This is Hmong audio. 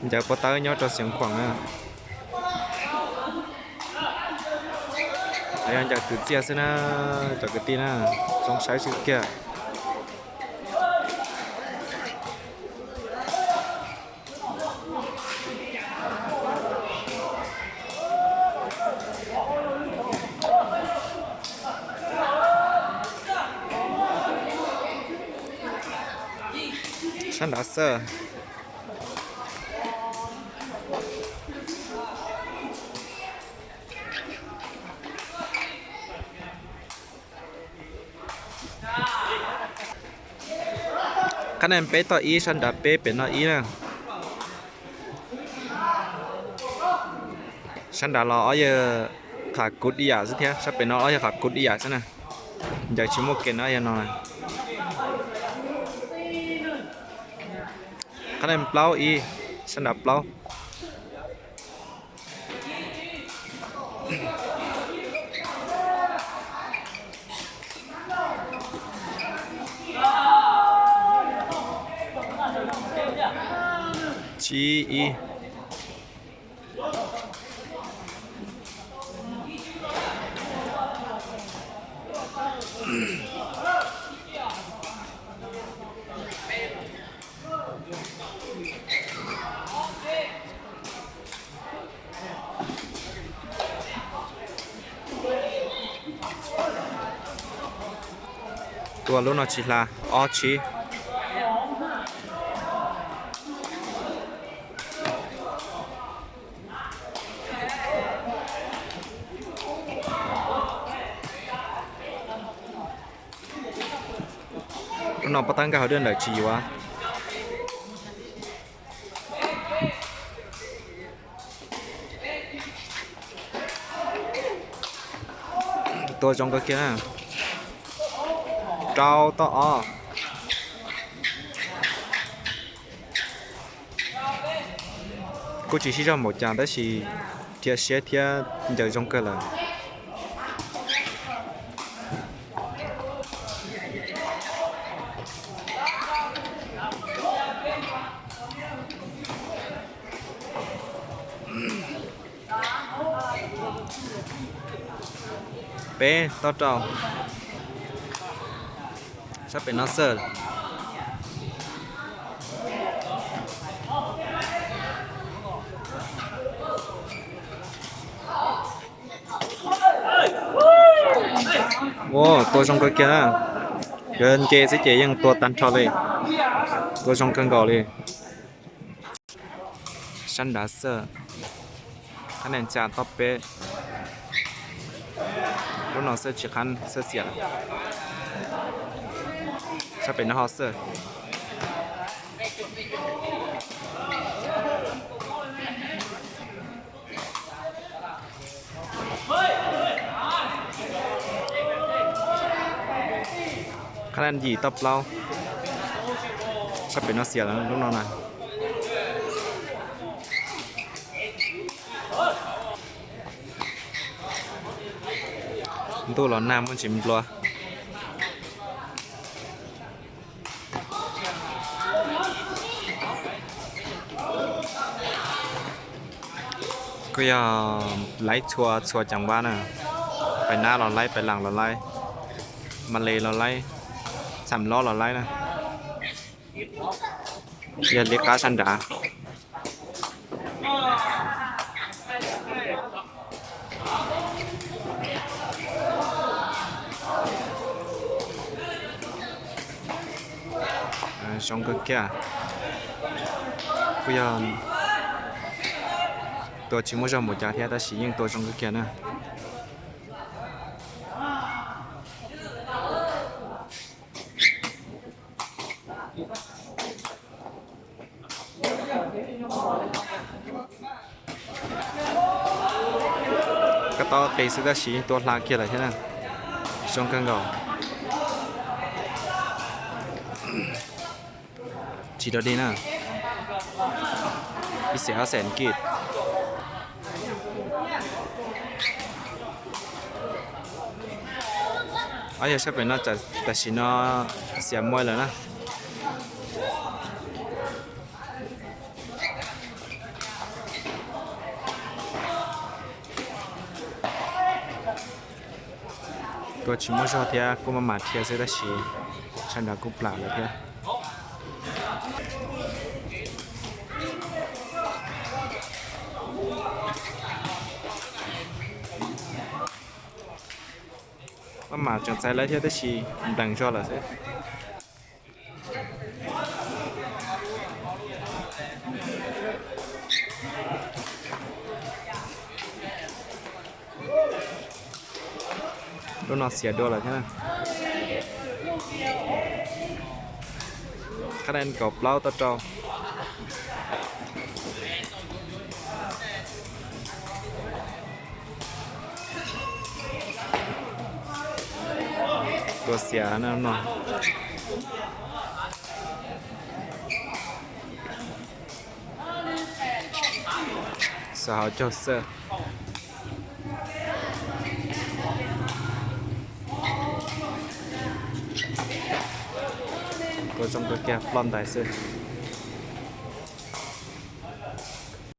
Ncaws pob tawb nyob rau Xeev Khuam na. Yog ncaws kwv txhiaj xwb na, cov kwv tij na, zoo saib tshaj kiag. Sab nrad xwb. Qhab no peb toj ib, sab nrad peb pem no ib na. Sab nrad los ob yawg qhov kuv ib yam xwb thiab, sab pem no ob yawg qhov kuv ib yam xwb na. Ncaws tsis muaj kev no yog no. Qhab no plaub ib, sab nrad plaub. Tsib ib. Tua lub no tsis hla, ob tsib. Lub no pob tawb nkag hauv dej ntawm tsis yuav. Tua zoo kawg kiag na. Rau toj ob. Kuj tsis sib zog npaum cas tab sis dhia siab thiab ncaws zoo kawg lawm. Peb toj rau. Sab pem no xwb. Ua tua zoo kawg kiag na. Yog nce xwb ces yeej tua tag nrho li. Tua zoo kawg nkaus li. Sab nrad xwb. Qhab nees tsa toj peb. Lub no xwb tsis qhab xwb xiam lawm. Sab pem no ho xwb. Qhab nees yim toj plaub. Sab pem no xiam lawm lub no na. Ntuj los nag muaj ntsis nplua. Kuj yog laib txhua txhua ceev vab na. Pais nab los laib, pais laam los laib, ma le los laib, xam lob los laib na. Yog li qab sab nrad. Zoo kawg kiag. Kuj yog tua tsis muaj zog npaum cas thiab tab sis yeej tua zoo kawg kiag na. Koj tau qis xwb tab sis yeej tua hla kiag lawm thiab na. Zoo kawg nkaus. Tsis dog dig na. Ib xees ob xees kij. Ob yawg sab pem no tam sim no xiam muaj lawm na. Kuj tsis muaj zog thiab, kuj maj mam dhia xwb tab sis sab nraud kuj plam lawm thiab. Maj mam tseem txais lawv thiab tab sis nplees zog lawm xwb. Lub no xiam dua lawm thiab. Qhab dai kaum plaub tau rau. Tua xiam no. Xav hauv caug xwb. Tua zoo kawg kiag, ploj ntais xwb.